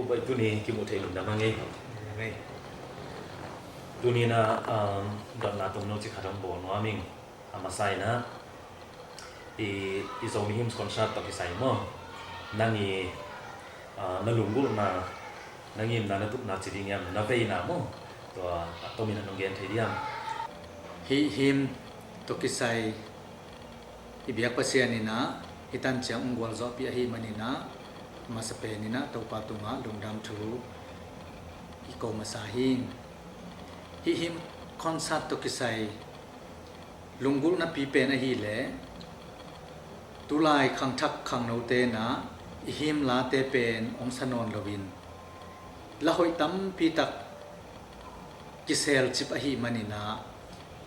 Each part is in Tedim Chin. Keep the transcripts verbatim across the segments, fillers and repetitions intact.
Bai tuni kimuh thei lungdam a ngei. Tuni na, um, dotna tomno ci khat hong bawl nuam ing. A masa in ah i, i Zomi Hymns Concert tawh kisai maw, nang i, ah, na lunggulhna, na ngimna, na tupna ci ding hiam, na veina maw, tua a tomin ah nong gen thei diam? Hih hymn tawh kisai i biak Pasian in ah hih tan ciang hong gualzawhpih ahih manin ah, masa pen in ah Topa tungah lungdam thu i ko masa hi. Hih hymn concert tawh kisai lunggulhna pi pen ahih leh, tulai khangthak khangnote in ah i hymn late pen hong sa nawn loin, la hoih tampi tak kiselcip ahih manin ah,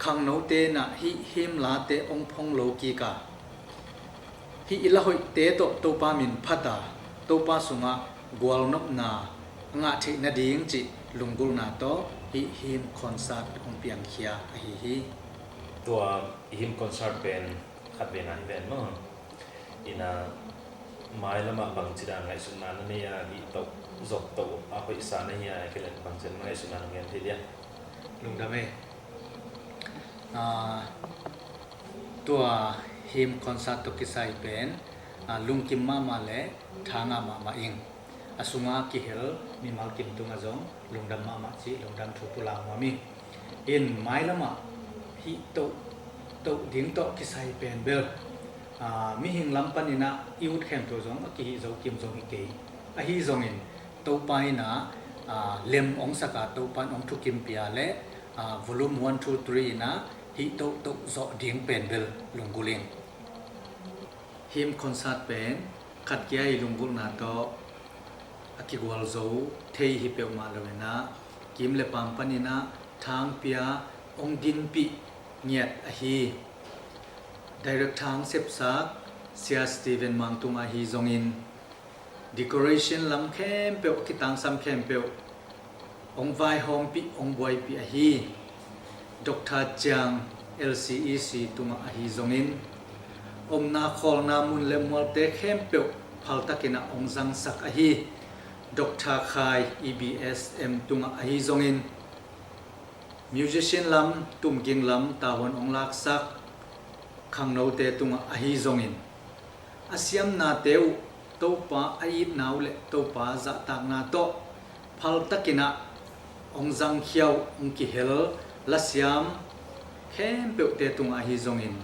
khangnote in ah hih hymn late hong phong lo kik a, hih i la hoihte tawh Topa min phat a, Topa sungah gualnopna a ngah theih nading cih lunggulhna tawh hih hymn concert hong piangkhia ahi hi. Tua i hymn concert pen khat vena hi ven maw. In ah, mailamah bangci dan ngaihsutna na nei a, hih toh zok toh a hoihsa na hi a, kei leh bangci dan ngaihsutna na ngen thei dia? Lungdam e. Ah, tua hymn concert tawh kisai pen, ah, lungkim mahmah le tha ngah mahmah ing. A sunga kihel mimal kim tungah zong lungdam mahmah cih lungdam thu pulak nuam ing. In mailamah hih toh, toh ding tawh kisai pen bel, ah, mihing lam panin ah i ut khempeuh zong a kihih zo kim zong hi kei. Ahi zongin Topa in ah, ah, lem hong sak a, Topa in hong thukimpih a le, ah, volume one, two, three in ah hih toh, toh zawh ding pen bel lunggulh ing. Hymn concert pen khat kia i lunggulhna tawh a kigualzo thei hi peuhmah lo in ah, kim le paam panin ah tha hong pia, hong dinpih ngiat ahi. Director hong sepsak Sia Stephen Mang tungah ahi zongin, decoration lam khempeuh, a kitangsam khempeuh hong vaihawmpih, hong buaipih ahi Doctor Ciang, L C E C tungah ahi zongin, omna khawlna mun le mualte khempeuh phaltakin ah hong zangsak ahi Doctor Khai, E B S M tungah ahi zongin, musician lam, tumging lam tavuan hong laksak khangnote tungah ahi zongin, a siamnate uh Topa a itna uh le Topa zahtakna tawh phaltakin ah hong zangkhia uh, hong kihel lasiam khempeuhte tungah ahi zongin,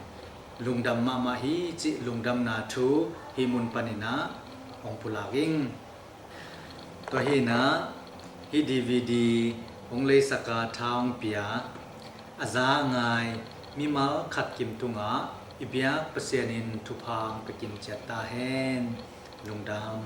lungdam mahmah hi cih lungdamna thu hih mun panin ah hong pulak ing. Tua hi in ah, hih D V D hong leisak a, tha hong pia, a za a ngai mimal khat kim tungah i biak Pasian in thupha hong pia kim ciat ta hen. Lungdam.